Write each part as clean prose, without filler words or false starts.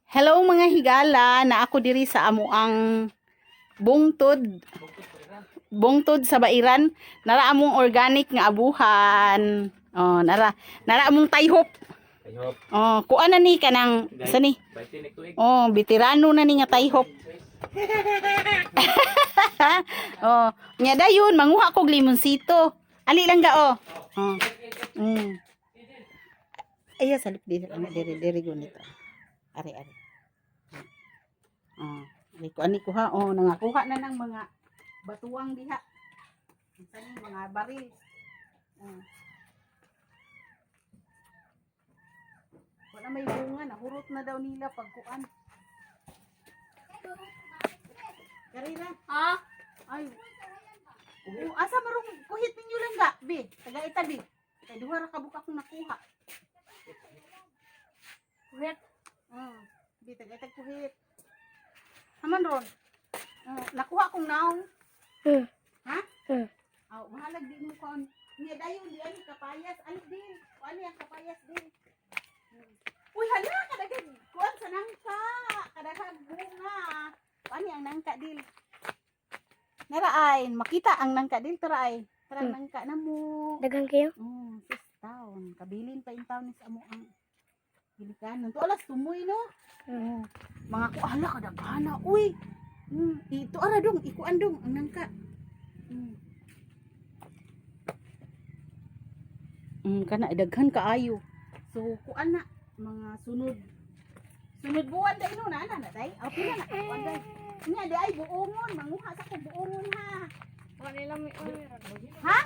Hello, mga higala, na ako diri sa amuang bungtod. Bungtod sa Bairan, nara among organic nga abuhan. Oh, nara. Nara among tayhop. Tayhop. Oh, kuan na ni kanang sa ni. Oh, veterano na ni nga tayhop. Oh, nya dayon manguha kog limonsito. Ali lang ga oh. Oh. Ay, salip diri ana diri diri gunito. Ari ari. Oh, ari ko ani kuha oh, nangakuha na ng mga batuang diha. Unsa ni mga baril. Oh. Wala may bunga, nahurot na daw nila pagkuan. Karira. Ha? Ay. Oo, asa marong kuhit ninyo lang ga, bi. Taga itabi. Kay duha ra ka buka akong nakuha. Kuhit. Oh, bi taga itag kuhit. Haman ron. Oh, nakuha akong naong. Ha? Aw, mahalag di mo kon. Niya dayon di ani kapayas, alip din. Kuan ang kapayas din. Uy, hala kadaghan kuan sa nangka, kadaghan bunga. Kuan ang nangka dil. Nara ay, makita ang nangka dil tara ay. Tara ang nangka na mo. Daghang kayo? Oh, sis town. Kabilin pa in town is amo ang gilikanan. To alas tumoy no. Oh, mga ko ala kadaghana uy. Ito ara dong, ikuan dong ang nangka. Kana daghan kaayo. So kuan na mga sunod sunod buwan dai no na ana na dai. Aw pila na kuan dai. Nya di ay buongon, manguha sa ko buongon ha. Wala lami. Ha?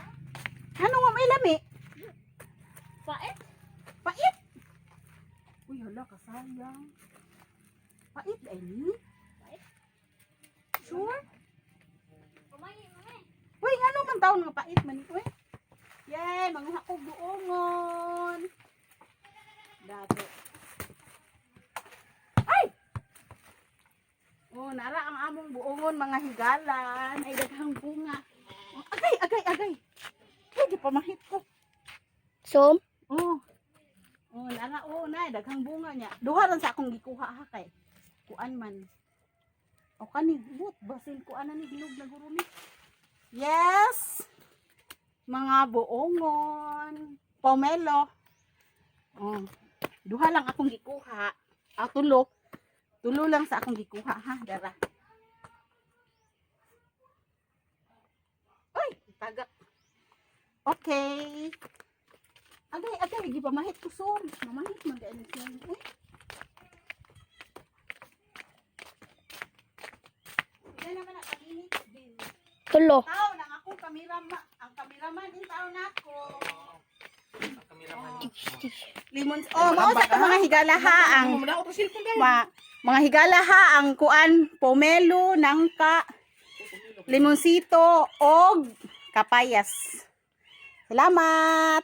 Ano nga may lami? Pait? Pait. Uy, hala, kasayang. Pait ay ni? Pait. Sure? Kumay, mamay. Uy, ngano man taon nga pait man uy. Yay, manguha ko buongon. Dato. Ay! Oh, nara ang among buongon mga higalan. Ay daghang bunga. Oh, agay, agay, agay. Ay, di pa mahit ko. So? Oh. Oh, nara oh na daghang bunga niya. Duha ran sa akong gikuha ha kay kuan man. O kani but basin kuan na ni bilog na guro ni. Yes. Mga buongon, pomelo. Oh. Duha lang akong gikuha. Ah, tulo. Tulo lang sa akong gikuha ha, dara. Ay, tagak. Okay. Agay, agay, gipamahit ko som. Mamahit man dahil ni som. Uy. Pila naman ang kaminit din. Tulo. Tao nang akong kamirama, ang kameraman din tao nako. Limons. Oh, mao sa mga higala ha ang ma, mga higala ha ang kuan pomelo, nangka, limonsito og kapayas. Salamat.